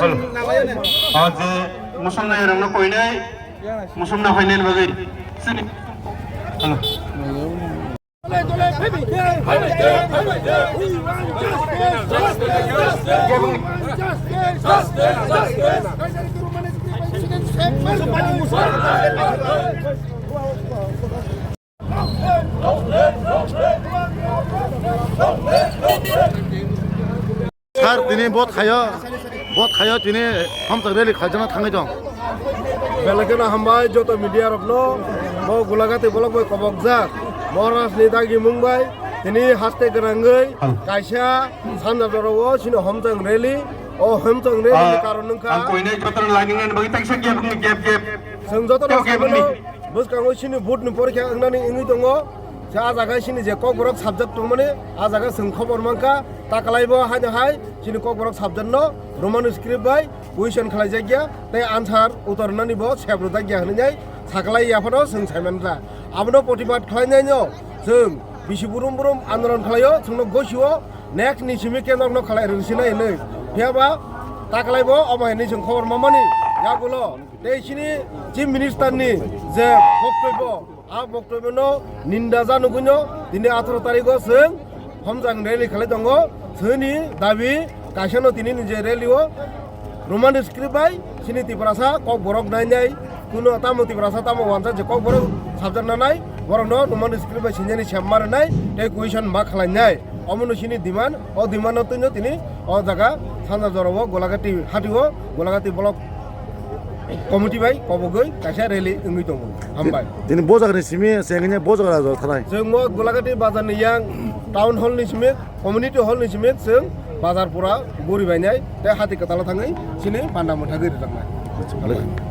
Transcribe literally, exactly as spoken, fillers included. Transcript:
Hello. Aje musum nai rang no koinai, musum na koinai bagwi. Sini. Hello. Sir, tini bot khayo, bot khayo tini hamchak rally khaijana thangwi tong. Belai kheno hambai joto media rokno, bo Golagati block bai kobokjak, bo rajni dagi mung bai, tini haste gwnangwi kaisa sanja jorao chini hamchak rally, o hamchak rally ni karon wngkha. Ang koinai joto lainani bagwi tangsa gap ni gap gap. Chwng joto no gap ni. Bwskango chini vote ni porikha wngnani wngwi tongo. Se a jaga chini je kokborok subject tongmani, a jaga chwng khobor mankha, ta kwlaibo haino hai chini kokborok subject no Roman script bai question khlaijakya, tei answer utor nani bo sep rwjakya hwnwi nai saklai yaphano chwng saimankha. Abono protibad khlainaino chwng bisi burum burum andolon khlaio, chwngno gosio next ni simi khe nokno khlai rwsinai hwnwi. Phiyaba ta kwlaibo omo hwnwi chwng khobor mamani yagulo. Tei chini Chief Minister ni je boktobyo, a boktobyo no ninda janugwino tini atharo tarikh o chwng hamjak rally khalai tongo. Chini dabi kaisa no tini ni je rally o Roman script bai chini Tiprasa kokborok nai nai, kuno tamo Tiprasa tamo wansa je kokborok sabjak nanai, borok no Roman script bai sinjani sem ma rwnai tei question ma khlai nai. Omo no chini demand, o demand no twino tini o jaga sanja jorao Golagati hati o Golagati block committee bai kobogwi kaisa rally wngwi tongo. Hambai. Tini bo jaga ni simi chengnya bo jaga rajak thanai. Chwng mo Golagati bazar ni yang town hall ni simi, community hall ni simi chwng bazar pura guri bainai tei hati kwtalo thangwi chini panda mwthagwi rwjaknai.